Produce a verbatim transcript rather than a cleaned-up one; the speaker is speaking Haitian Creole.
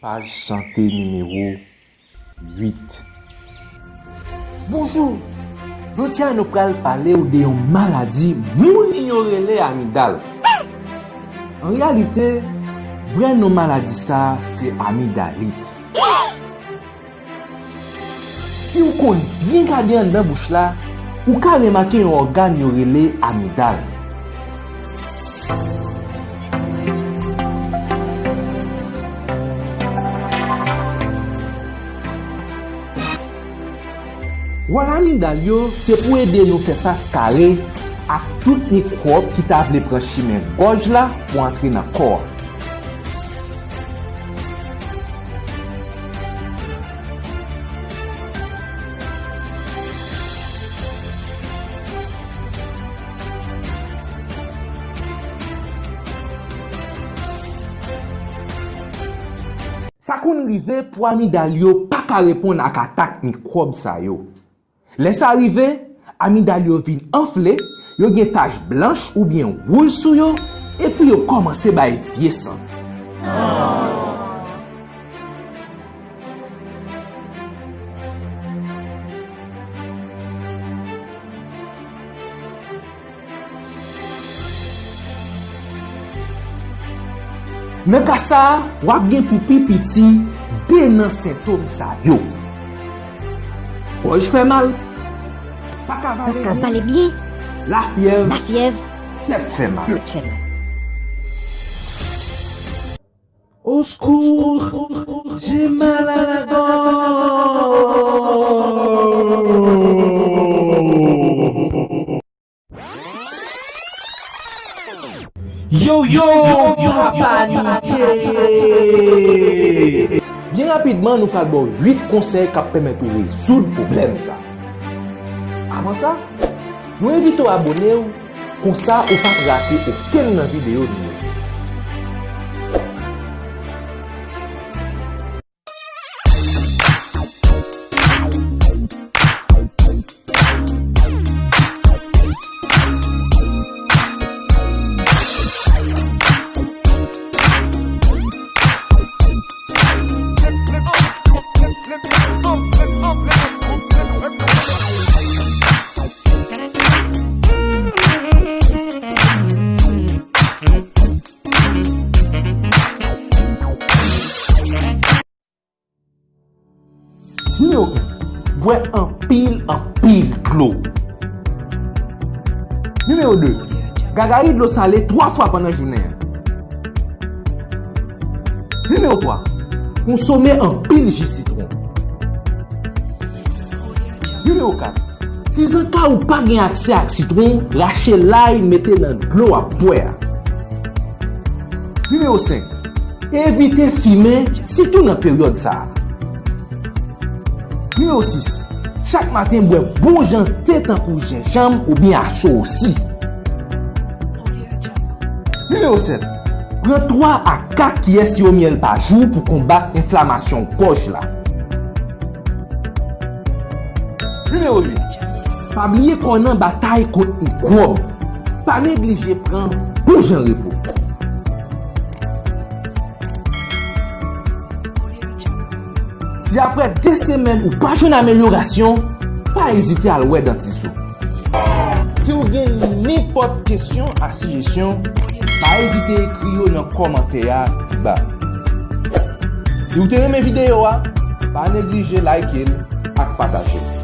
Paj sante nimewo uit. Bonjou! Jodi a nou pral pale w de yon maladi moun yo rele amidal. An reyalite, vrè non maladi sa a se amidalit. Si w konn byen gade anndan bouch la, ou ka remake yon ògàn yo rele amidal. Wòl amidal yo se pou ede nou fè fas kare ak tout mikwòb ki ta vle pran chimen gòj la pou antre nan kò a. Sa konn rive pou amidal yo pa ka reponn ak atak mikwòb sa yo. Lè sa rive, amidal yo vin anfle, yo gen tach blanch oubyen wouj sou yo, epi yo kòmanse bay vye sant. Nan ka sa a, w ap gen pou pi piti de nan sentòm sa yo: gòj fè mal, pa ka vale byen, lafyèv, tèt fè mal. Au secours, j'ai mal à la gorge. Yo, yo, pa panike! Byen rapidman, nou pral ba w uit konsèy k ap pèmèt ou rezoud pwoblèm sa. Avan sa, nou envite w abone w, konsa ou p ap rate okenn nan videyo nou yo. Nimewo en, bwè anpil, anpil dlo. Nimewo de, gagari dlo sale twa fwa pandan jounen an. Nimewo twa, konsome anpil ji sitwon. Nimewo kat, si zanka ou pa gen aksè ak sitwon, rache lay, mete nan dlo w ap bwè a. Nimewo senk, evite fimen, sitou nan peryòd sa a. Nimewo sis, chak maten bwè bon jan te tankou jenjanm oubyen aswosi. Nimewo sèt, pran twa a kat kiyè siwo myèl pa jou pou konbat enflamasyon gòj la. Nimewo uit, pa bliye kò w nan batay kont mikwòb. Pa neglije pran bon jan repo. Si apre de semèn ou pa jwenn amelyorasyon, pa ezite al wè dantis ou. Si w gen nenpòt kesyon ak sijesyon, pa ezite ekri yo nan kòmantè a pi ba. Si w te renmen videyo a, pa neglije like l ak pataje l.